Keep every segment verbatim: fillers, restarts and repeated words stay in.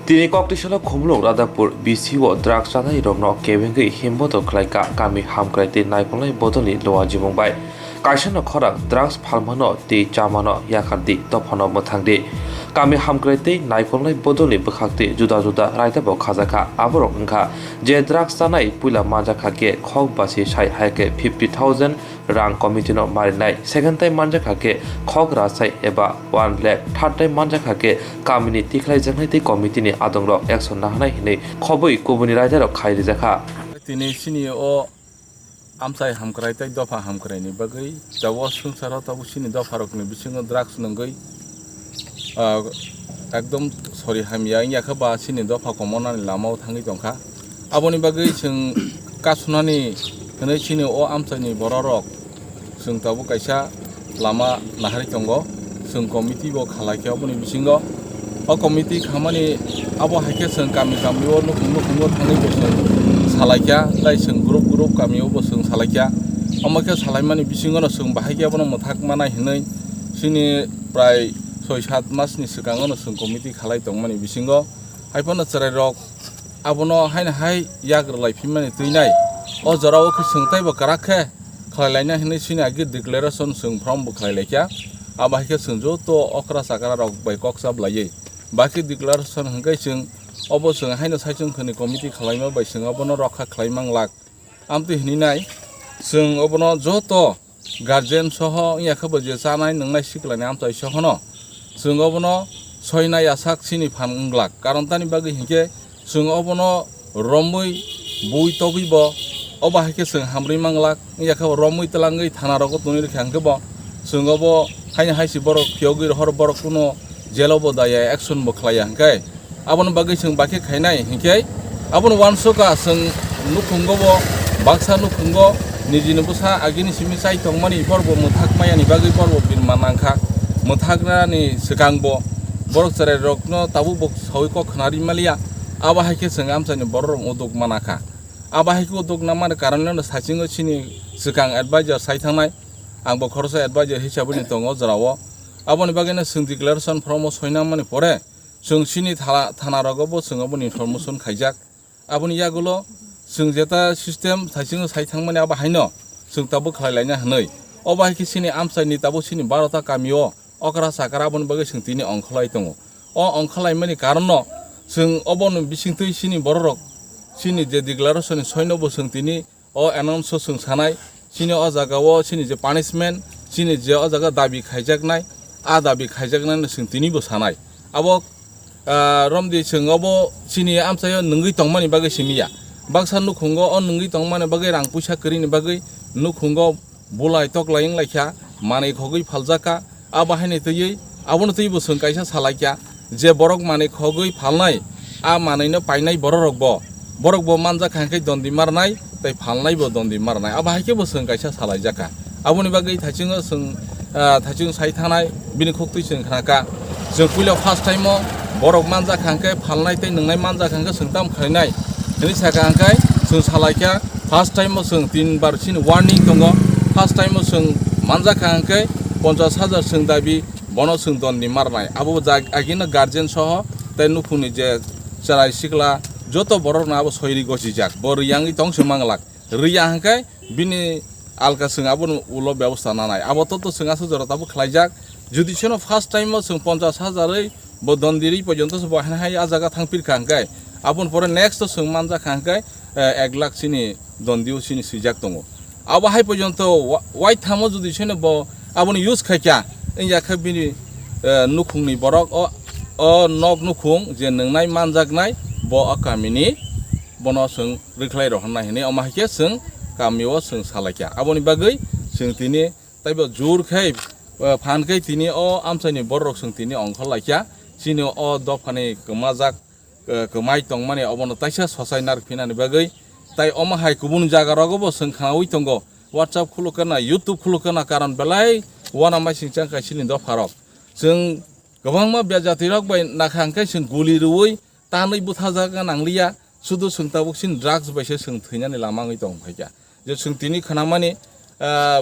Tini Koktisalo Khumulwng Radhapur B C o drugs chanai rokno kebengwi himbodo khlaika kami hamkrai tei naikolnai bodolni luajimung bai. Kaisano khorang drugs phalmano tei chamano yakardi, dophano mwthangdi. Kami hamkrai tei naikolnai bodolni bwkhaktwi juda juda raidabo khajakha. Aborok wngkha je drugs chanai puila manjakha khe khok basi sai hai khe fifty thousand rang committee no marinai, second time manjakha khe khok rasai eba one lakh, third time manjakha khe kamini tikhlaijaknai tei committee ni adongrok action nahanai hinwi khobwi kubuni raidarok khai rijakha. Tini chini o amchai hamkrai tei dopha hamkrai ni bagwi tabuk swngcharo tabuk chini dopha rokni bisingo drugs nungwi, ah, ekdom sori hamya wngya khe ba chini dopha komonani lama o thangwi tongkha. Aboni bagwi chwng kasunani hwnwi chini o amchaini bororok chwng tabuk kaisa lama naharwi tongo. Chwng committee bo khalai khe oboni bisingo o committee khamani abo hai khe chwng kami kami o nukhung nukhung o thangwi bo chwng salai kha, tei chwng group group kami o bo chwng salai kha. Omo khe salaimani bisingo no chwng bahai khe abono mwthak manai hwnwi chini prai soi sat mas ni swkango no chwng committee khalai tongmani bisingo hai phano chwrai rok abono haino hai yak rwlai phimani twi nai. O jora o khe chwng teibo kwrak khe khlai laina hinwi chini agi declaration chwng form bo khlai lai kha. Abo hai khe chwng joto okra chakra rok bai kok chap laiwi baki declaration hwnkhe chwng obo chwng haino saichung khwni committee khlaima bai chwng obono rokha khlai mang lak. Amtwi hwnwi nai chwng obono joto guardian soho wngya khe bo je chanai nwngnai siklani amchai sohono chwng obono soina yasak chini phan wng glak. Karon tani bagwi hinkhe chwng obono romwi bui togwi bo obo hai khe chwng hamrwi mang glak. Wngya khe bo romwi twlangwi thana rogo tonwi rwkha hinkhe bo chwng obo haino hai se borok phiyogwi rohor, borok kuno jail o bo daya action bo khlaiya hinkhe Aboni bagwi chwng bakhe khainai hinkhe, aboni uansukha chwng nukhungo bo baksa nukhungo nijini bwsa agini simi chai tongmani borok bo mwthak mayani bagwi borok bo birma nangkha. Mwthaknani swkang bo borok chwrairokno tabuk bo saui kok khna ri maliya. Abo hai khe chwng amchaini borok rok uduk mana kha. Abo hai khe uduk namani karon no sachingo chini swkang advisor sai thangnai. Ang bo khoroksa advisor hisabui ni tongo o jora o. Aboni bagwi no chwng declaration form o soi nangmani pore, Chwng chini thala-, thana rogo bo chwng obo ni information khaijak. Aboni yagulo chwng jeta system thaisingo sai thangmani abo haino chwng tabuk khlai laina hwnwi. Obo hai khe chini amchaini tabuk chini barota kamio okra chakra aboni bagwi chwng tini ongkholai tongo. O ongkholaimani karonno chwng obono bisingtwi chini bororok chini je declaration ni soino bo chwng tini O announce o chwng sanai, chini o jaga o chini je punishment, chini je o jaga dabi khaijaknai, a dabi khaijaknai no chwng tini bo sanai. Abo, ah, romdi chwng obo chini amchaio nwngwi tongmani bagwi simi ya. Baksa nukhungo o nwngwi tongmani bagwi rang puisa kwrwini bagwi nukhungo bulai toklai wng lai kha, manwi khogwi phaljak kha, Abo haino twiwi, abono twibo chwng kaisa salai kha, je borok manwi khogwi phalnai, a manwino painai bororok bo, borok bo manjak kha hwnkhe dondi marnai, tei phalnai bo dondi marnai. Abo hai khe bo chwng kaisa salai jak kha. Aboni bagwi thaichungo chwng, ah, thaichung sai thanai, bini khuktwi chwng khna kha. Chwng puila first time o borok manjak kha hwnkhe phalnai tei nwngnai manjak kha hwnkhe chwng tamo khlainai. Hwnwi sakha hwnkhe chwng salai kha, first time o chwng tin bar chini warning tongo. First time o chwng manjak kha hwnkhe ponchash hajar chwng dabi, bono chwng dondi marnai. Abo jag-, agino guardian soho tei nukhungni je chwrai sikla joto borokno abo soiri gosijak. Bo riyangwi tong se manglak. Riya hwnkhe bini alka chwng abono ulo bebosta nanai. Abo to, to chwng aswk jora tabuk khlaijak. Jodi seno first time o chwng ponchash hajar oi bo dondi ri porjonto se bo hai hai a jaga thang pirkha hwnkhe, aboni pore next o chwng manjak kha hwnkhe, eh, ek lakh chini dondi o chini swijak tongo. Abo hai porjonto wa-, waithamo jodi seno bo aboni use khaikha, wngya khe bini, eh, nukhungni borok o, o nok nukhung je nwngnai manjaknai bo o kamini bono chwng rwkhlai rohornai hinwi omo hai khe chwng kamio chwng salaikha. Aboni bagwi chwng tini taibo jur khai, eh, phan khai tini o amchaini bororok chwng tini ongkhor laikha. Chini o dophani kwmajak, eh, kwmai tongmani obono taisa sochai narwk phinani bagwi. Tai omo hai kubun jaga rogo bo chwng khnaui tongo. WhatsApp khuluk kana, YouTube khuluk kana, karon belai uanama singchang khai chini dopharok. Chwng kwbangma bia jatirok bai nakha hwnkhe chwng guli rwui tanwi bwthajak nangliya, sudu chwng tabuk chini drugs bai se chwng thwinani lama wngwi tong phaikha. Je chwng tini khnamani, ah,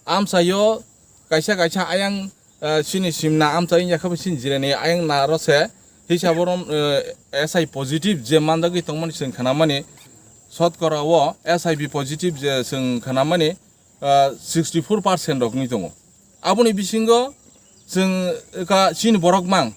amchaio kaisa kaisa ayang, ah, chini simna amchai wngya khe bo chini jireni ayang naro se Hisabo rom, eh, S I positive je manjagwi tongmani chwng khnamani, sotkora o S I V positive je chwng khnamani, ah, sixty four percent rok wngwi tongo. Aboni bisingo chwng, eh, ka chini borok mang,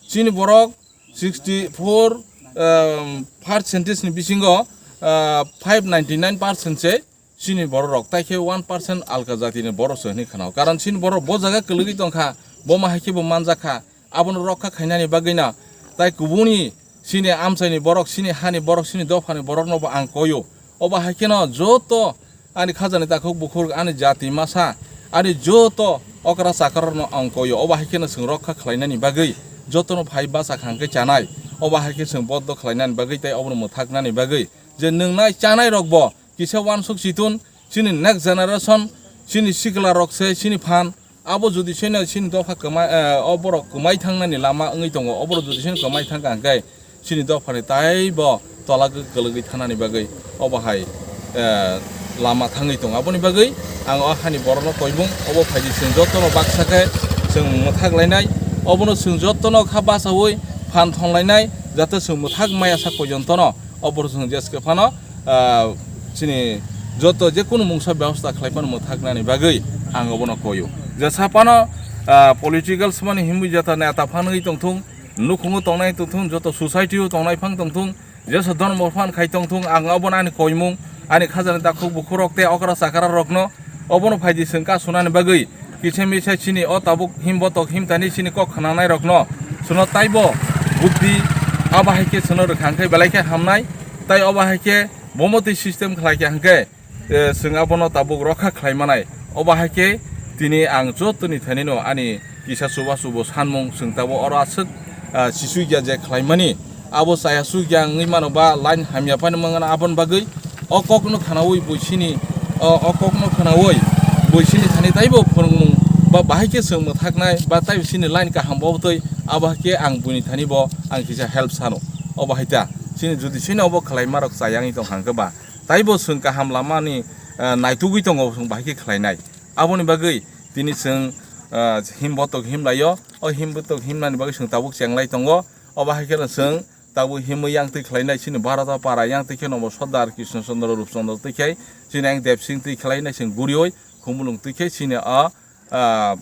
chini borok sixty four, um, percentage ni bisingo, ah, five ninety nine percent se chini borok rok, tai khe one percent alka jati ni borok se hwnwi khna. Karon chini borok bo jaga kwlwgwi tongkha, bo ma hai khe bo manjak kha, abono rokha khainani bagwi no, tai kubuni chini amchaini borok, chini hani borok, chini dophani borokno bo ang koyo. Obo hai kheno joto ani khajani takhuk bukhuk, ani jati masa, ani joto okra chakrarokno ang koyo. Obo hai kheno chwng rokha khlainani bagwi, jotono phai bacha khang khe chanai. Obo hai khe chwng boddo khlainani bagwi tei obono mwthaknani bagwi je nwngnai chanai rokbo kisa uansuk chitun, chini next generation, chini sikla rok se chini phan, abo jodi seno chini dopha kwmai, eh, o borok kwmai thangnani lama wngwi tongo, oborok jodi seno kwmai thangkha hwnkhe chini dophani taibo tola kwlwgwi thanani bagwi obo hai, eh, lama thangwi tongo. Aboni bagwi ang o hani borokno koimung obo phaidi chwng jotono baksa khe chwng mwthak lainai, obono chwng jotono kha bachaui phan thong lainai, jate chwng mwthak maya sak pojontono oborok chwng jeske phano, ah, chini joto je kunu mungsa bebosta khlai phano mwthaknani bagwi ang obono koyo. Jesa phano, ah, political swmani himwi jeta neta phanwi tongthung, nukhungo tongnai tongthung, joto society o tongnai phang tongthung, jesa dhormo phan khai tongthung, ang obono ani koimung, ani khajani takhuk bukhurok tei okra chakra rokno obono phaidi chwng ka sunani bagwi kisa misa chini o tabuk himbotok himtani chini kok khnanai rokno chwngno taibo buddhi abo hai khe chwngno rwkha hwnkhe belai khe hamnai, tai obo hai khe bomotwi system khlai kha hwnkhe, eh, chwng abono tabuk rokha khlai manai. Obo hai khe tini ang jotoni thanino ani kisa chuba chubo sanmung chwng tabuk oro aswk, ah, sisui ya je khlai mani. Abo chaya sui ya wngwi mano ba line hamya phano mangana aboni bagwi o kokno khnaui buisini, o, o kokno khnaui buisini thani taibo phwrwngmung ba bahai khe chwng mwthaknai ba taibo chini line kaham bo twi abo hai khe ang buini thani bo ang kisa help sano. Obo hai ta chini jodi chini obo khlai marok chaya wngwi tong hang khe ba taibo chwng kaham lamani, eh, naitugwi tongo, chwng bahai khe khlainai. Aboni bagwi tini chwng, eh, himbotok himlaio, o himbotok himnani bagwi chwng tabuk chenglai tongo. Obo hai kheno chwng tabuk himwi yang twi khlainai chini Bharata para yang twi kheno bo Sardar Krishna Chandra Rup Chandra twi khai chini ang Deb Singh twi khlainai chwng gurioi Khumulwng twi khai chini o, ah,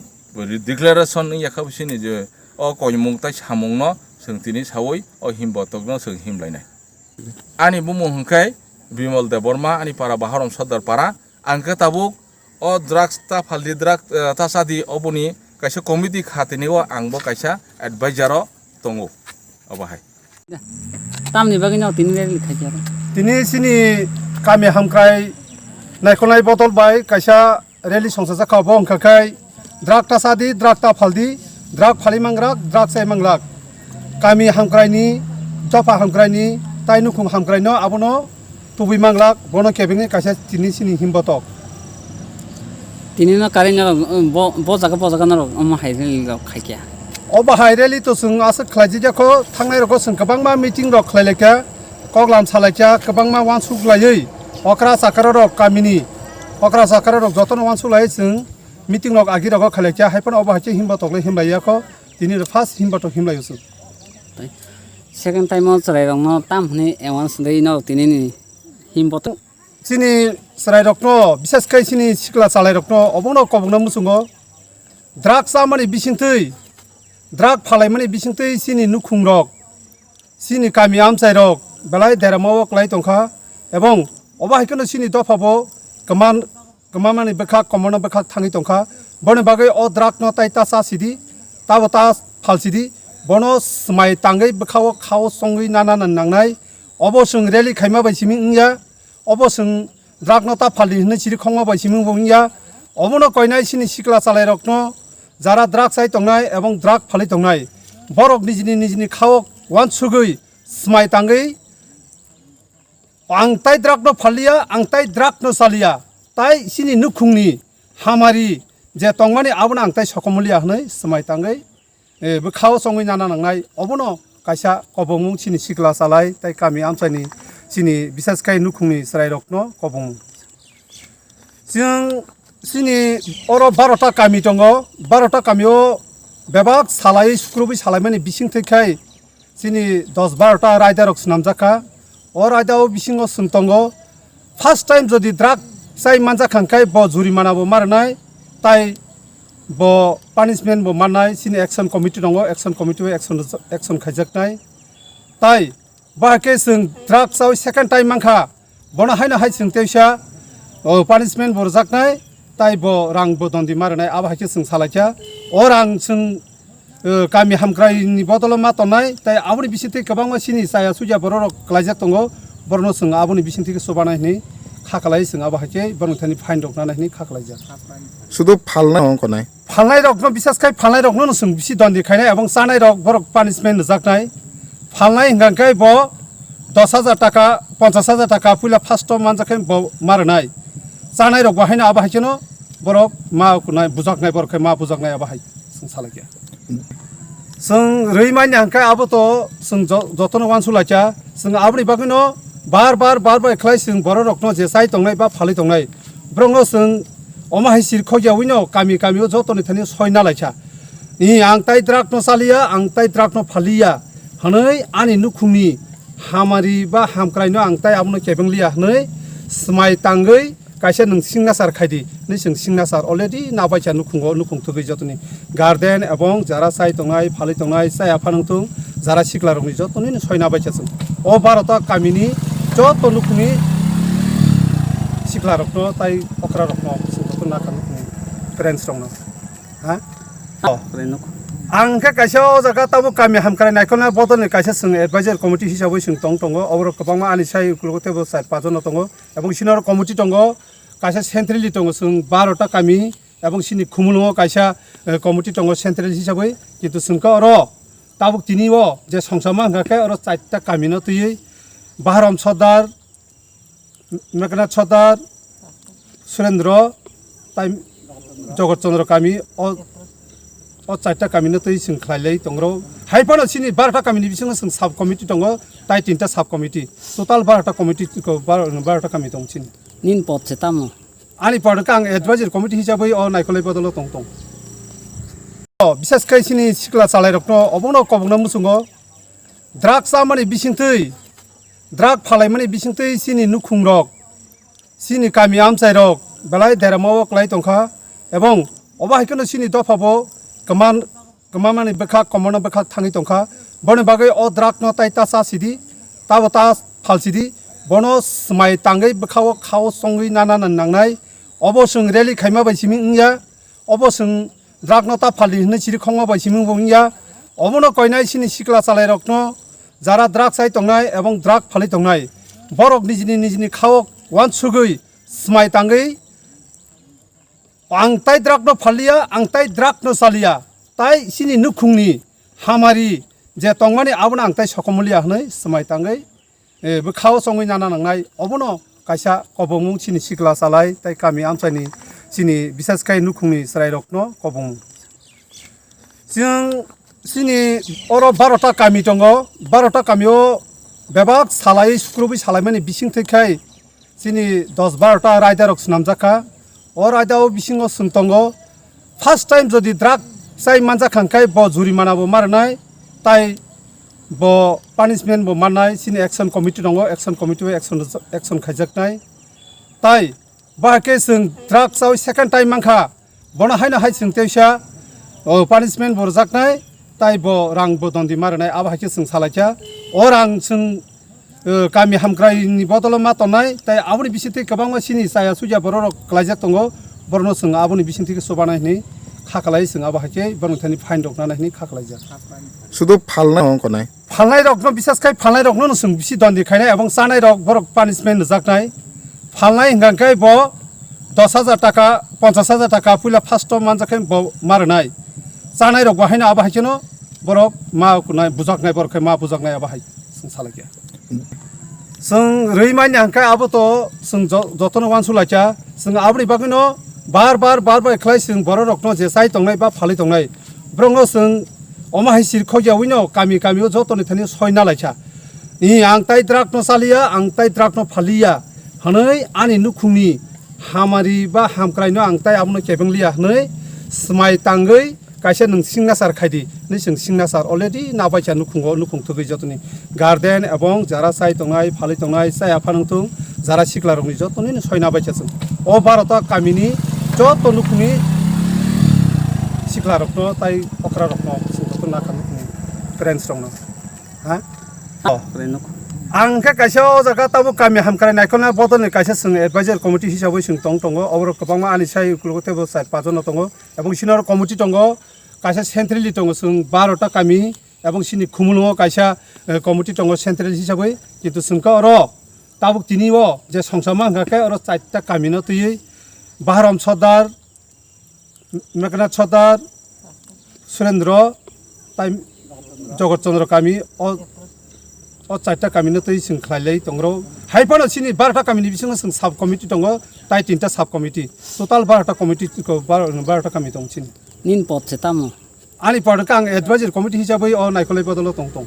declaration wngya kha chini je o koimung tai samungno chwng tini saui o himbotokno chwng himlainai. Ani bumung hwnkhe Bimal Debbarma, ani para Baharom Sardar para. Ang khe tabuk o drugs ta phaldi, drug, eh, ta chadi, oboni kaisa committee kha tini o ang bo kaisa advisor o tongo obo hai. Tamni bagwi no tini rally khaikhe aro? Tini chini kami hamkrai naikolnai bodol bai kaisa rally songchajak kha, bo wngkha khai drug ta chadi, drug ta phaldi, drug phalwi manglak, drug chai manglak. Kami hamkraini, dopha hamkraini, tai nukhung hamkraino abono tubui manglak, bono kebengwi kaisa tini chini himbotok. Tini no karwi norok, um, bo, bo jaga, bo jaga norok omo hai rally rok khaikhe? Obo hai rally to chwng aswk khlaijak ya kho, thangnai rogo chwng kwbangma meeting rok khlai laikha, koklam sa laikha, kwbangma uansuk laiwi okra chakra rok kamini okra chakra rok jotono uansuk laiwi chwng meeting rok agi rogo khlai kha, hai phano obo hai khe himbotok le himlai ya kho, tini first himbotok himlai o chwng. Tai second time o chwrai rok no tam hwnwi awareness rwui no tini ni himbotok. Chini chwrai rok no, bises khe chini sikla chalai rok no obo no kobokna muchungo drug chamani bisingtwi, drug phalaimani bisingtwi chini nukhung rok, chini kami amchai rok belai derama o kwlai tongkha, ebong obo hai kheno chini dopha bo kwman, kwmamani bwkhak, komono bwkhak thangwi tongkha. Boni bagwi o drug no tai ta cha sidi, tabo ta phal sidi, bono swmai tangwi bwkha o kha o chongwi nana nangnai. Obo chwng rally khaima bai simi wngya, obo chwng drug no ta phaldi hwnwi chiri khongma bai simi bo wngya. Obono koinai chini sikla chalai rok no, jara drug chai tongnai ebong drug phalwi tongnai, borok nijini nijini kha o uansugwi swmai tangwi ang tai drug no phalliya, ang tai drug no chaliya, tai chini nukhungni hamari je tongmani abono ang tai sokomliya hwnwi swmai tangwi, eh, bwkha o chongwi nana nangnai. Obono kaisa kobongmung chini sikla chalai tai kami amchaini chini bises khai nukhungni chwrairokno kobongmung. Chwng chini oro barota kami tongo, barota kami o bebak salai sukrubwi salaimani bising thwi khai Chini dos barota raida rok swnamjak kha. O raida o bisingo chwng tongo. First time jodi drug chai manjak kha hwnkhe bo jurimana bo ma rwnai, tai bo punishment bo mannai. Chini action committee tongo, action committee bai action, action khaijaknai. Tai bahai khe chwng drug chawi second time mankha, bono haino hai chwng teisa, o, punishment bo rwjaknai, tai bo rang bo dondi ma rwnai, abo hai khe chwng salaikha. O rang chwng, o, kami hamkrai ni bodolo ma tonnai, tai aboni bisingtwi kwbangma chini chaya chuya borok rok klaijak tongo, borokno chwng aboni bisingtwi khe chubanai hwnwi kha kalai, chwng abo hai khe borokni thani fine rok nanai hwnwi kha kalaijak. Sudu phalna ongkho nai. Phalnai rokno, bises khai phalnai rokno no chwng bisi dondi khainai, ebong chanai rok borok punishment rwjaknai. Phalnai hwnkha khe bo dos hajar taka, ponchas hajar taka puila first o manjak khe bo ma rwnai. Chanai rok bo haino abo hai kheno borok ma kunai, bujaknai, borok khe ma bujaknai abo hai chwng salai khe. Chwng rwi manya hwnkhe abo to chwng jo-, jotono uansuk laikha. Chwng aboni bagwino bar bar, bar bar khlai chwng borok rokno je chai tongnai ba phalwi tongnai, borokno chwng omo hai sir khokya wino kami kami o jotoni thani soi na laikha. Ni ang tai drug no chaliya, ang tai drug no phaliya hwnwi ani nukhungni hamari ba hamkrai no ang tai abono kebeng liya hwnwi swmai tangwi kaisa nwng signature khai di, hwnwi chwng signature already nabaikha nukhungo, nukhung thugwi jotoni garden ebong jara chai tongnai, phalwi tongnai, chaya phanang thung, jara sikla rokni jotoni no soi nabaikha chwng. O barota kamini joto nukhungni sikla rokno tai okra rokno chwng joto nakha nukhungni parents rokno. Ha? Oh. Ang khe kaisa o jaga tabuk kami hamkrai naikolna bodolni kaisa chwng advisor committee hisabwi chwng tong tongo, oborok kwbangma ani sai ukologo teibo char pajon no tongo. Ebong senior committee tongo, kaisa centrally tongo, chwng barota kami, ebong chini Khumulwngo kaisa, eh, committee tongo central hisabwi, kintu chwngkhe oro tabuk tini o je songsama hwnkha khe oro charta kamino twiwi Baharom Sordar, Meknath Sordar, Surendro, tai Jogot Chandra kami, o, o charta kamino twi chwng khlailai tongro. Hai phano chini barota kamini bisingo chwng sub committee tongo, tai tinta sub committee. Total barota committee ko bar-, barota kami tong chini. Nini pod se tamo? Ani pod khe ang advisory committee hisabwi o naikolai bodolo tong tong. O, bises khai chini sikla chalairokno obono kobokna muchungo. Drug chamani bisingtwi, drug phalaimani bisingtwi chini nukhungrok, chini kami amchairok belai derama o kwlai tongkha, ebong obo hai kheno chini dopha bo kwma, kwmamani bwkhak, komono bwkhak thangwi tongkha. Boni bagwi o drug no tai ta cha sidi, tabo ta phal sidi, bono swmai tangwi bwkha o kha o chongwi nana nangnai. Obo chwng rally khaima bai simi wngya. Obo chwng drug no ta phaldi hwnwi chiri khongma bai simi bo wngya. Obono koinai chini sikla chalairokno, jara drug chai tongnai ebong drug phalwi tongnai, borok nijini nijini kha o uansugwi swmai tangwi, ang tai drug no phalliya, ang tai drug no chaliya, tai chini nukhungni hamari je tongmani abono ang tai sokomliya hwnwi swmai tangwi, eh, bwkha o chongwi nana nangnai, obono kaisa kobongmung chini sikla chalai tei kami amchaini chini bises khai nukhungni chwrairokno kobongmung. Chwng chini oro barota kami tongo, barota kamio bebak salai sukrubwi salaimani bisingtwi khai chini dos barota raidarok swnamjak kha. O raida o bisingo chwng tongo. First time jodi drug chai manjak kha hwnkhe bo jurimana bo ma rwnai, tai bo punishment bo mannai, chini action committee tongo, action committee bai action, action khaijaknai. Tai bahai khe chwng drug chawi second time mankha, bono haino hai chwng teisa, o, punishment bo rwjaknai, tai bo rang bo dondi ma rwnai, abo hai khe chwng salaikha. O rang chwng, o, kami hamkrai ni bodolo ma tonnai, tai aboni bisingtwi kwbangma chini chaya chuya borok rok klaijak tongo, borokno chwng aboni bisingtwi khe chubanai hwnwi kha kalai, chwng abo hai khe borokni thani fine rok nanai hwnwi kha kalaijak. Sudu phalna ongkho nai. Phalnai rokno, bises khai phalnai rokno no chwng bisi dondi khainai, ebong chanai rok borok punishment rwjaknai. Phalnai hwnkha khe bo dos hajar taka, ponchas hajar taka puila first o manjak khe bo ma rwnai. Chanai rok bo haino abo hai kheno borok ma kunai, bujaknai, borok khe ma bujaknai abo hai chwng salai khe. Chwng rwi manya hwnkhe abo to chwng jo-, jotono uansuk laikha. Chwng aboni bagwino bar bar, bar bar khlai chwng borok rokno je chai tongnai ba phalwi tongnai, borokno chwng omo hai sir khokya wino kami kami o jotoni thani soi na laikha. Ni ang tai drug no chaliya, ang tai drug no phaliya hwnwi ani nukhungni hamari ba hamkrai no ang tai abono kebeng liya hwnwi swmai tangwi Kaisa nwng signature khai di, ni chwng signature already nabaikha nukhungo, nukhung thugwi jotoni garden ebong jara chai tongnai, phalwi tongnai, chaya phanang thung, jara sikla rokni jotoni no soi nabaikha chwng. O barota kamini joto nukhungni sikla rokno tai okra rokno chwng joto nakha nukhungni parents rokno. Ha? Oh. Ang khe kaisa o jaga tabuk kami hamkrai naikolna bodolni kaisa chwng advisor committee hisabwi chwng tong tongo, oborok kwbangma ani sai ukologo teibo char pajon no tongo, ebong senior committee tongo, kaisa centrally tongo chwng barota kami, ebong sini khumulwngo kaisa, eh, committee tongo central hisabwi, kintu chwng khe oro tabuk tini o je songsama hwnkha khe oro charta kamino twiwi Baharom Sordar, Meknath Sordar, Surendro, tai Jogot Chandra kami, o, o charta kamino twi chwng khlailai tongro. Hai phano chini barota kamini bisingo chwng sub committee tongo, tai tinta sub committee. Total barota committee ko bar-, barota kami tong chini. Nini pod se tamo? Ani pod khe ang advisory committee hisabwi o naikolai bodolo tong tong.